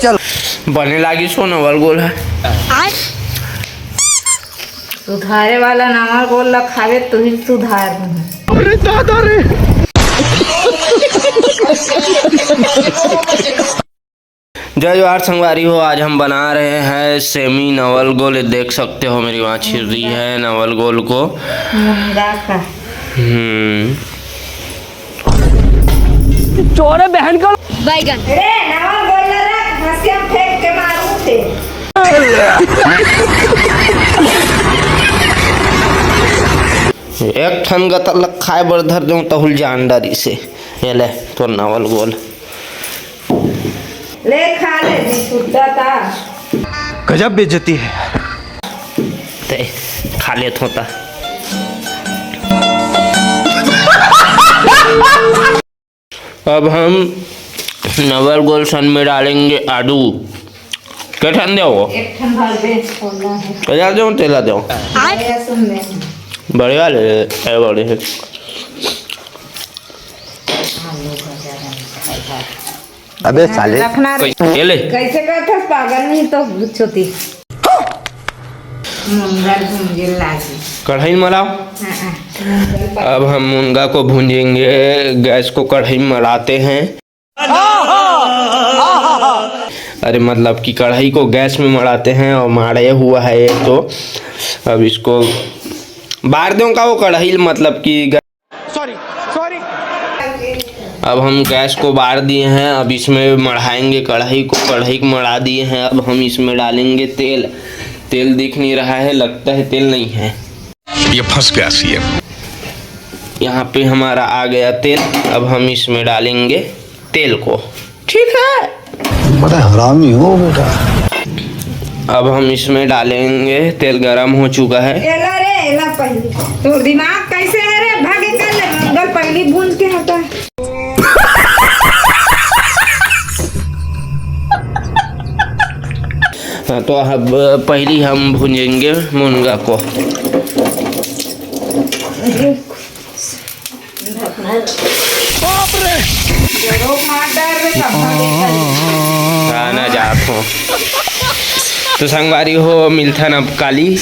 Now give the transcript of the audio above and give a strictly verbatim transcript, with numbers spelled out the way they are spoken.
चल। बने लागिस हो नवल गोल ह। सुधारे वाला नवल गोल ला खावे, तुही सुधार। अरे दादा रे। जय जोहार संगवारी हो, आज हम बना रहे हैं सेमी नवल गोल। देख सकते हो मेरी माँ छील रही है नवल गोल को। मुनगा का। हम्म। चोरे बहन का। बैगन। रे, नवल गोल ला रख, हंसिया फेंक के मारू थे। एक ठन गतर ला खाए बर धर देऊं, तहुल जान डारी से। ये ले, तोर नवल गोल। ले खा ले जी, छुट्टा ता। गजब बेइज्जती है। ते खा ले थोता। अब हम नवल गोल सन में डालेंगे आलू। के ठन देवो? एक ठन भर दे, छोड़ना है। तेला देवो, तेला देवो। आय। बढ़िया सुन ले। बढ़िया ले, ए, बढ़िया है। अबे साले। रखना रे। कैसे, ये ले। कैसे करथस पागल, नहीं तो छोटी। मुनगा भूंजे लागी। कढ़ाई में मलाओ। हाँ, हाँ। अब हम मुनगा को भूंजेंगे। गैस को कढ़ाई में मलाते हैं। अरे, मतलब कि कढ़ाई को गैस में मड़ाते हैं और माड़े हुआ है ये तो। अब इसको बार दूं का वो कढ़ाई, मतलब कि गै- सॉरी, सॉरी। अब हम गैस को बार दिए हैं, अब इसमें मढ़ाएंगे कढ़ाई को। कढ़ाई को मढ़ा दिए हैं, अब हम इसमें डालेंगे तेल। तेल दिख नहीं रहा है, लगता है तेल नहीं है। ये फंस गया सीएम। यहाँ पे हमारा आ गया तेल। अब हम इसमें डालेंगे तेल को। ठीक है। बड़ा हरामी हो बेटा। अब हम इसमें डालेंगे, तेल गरम हो चुका है। एला रे, एला पहली। तो दिमाग कैसे है रे? भागे कर ले, मंगल पहली भून के हटा। हाँ, तो अब पहली हम भूंजेंगे मुनगा को। हाँ, ना जात हो। तो संगवारी हो, मिलथन अब काली।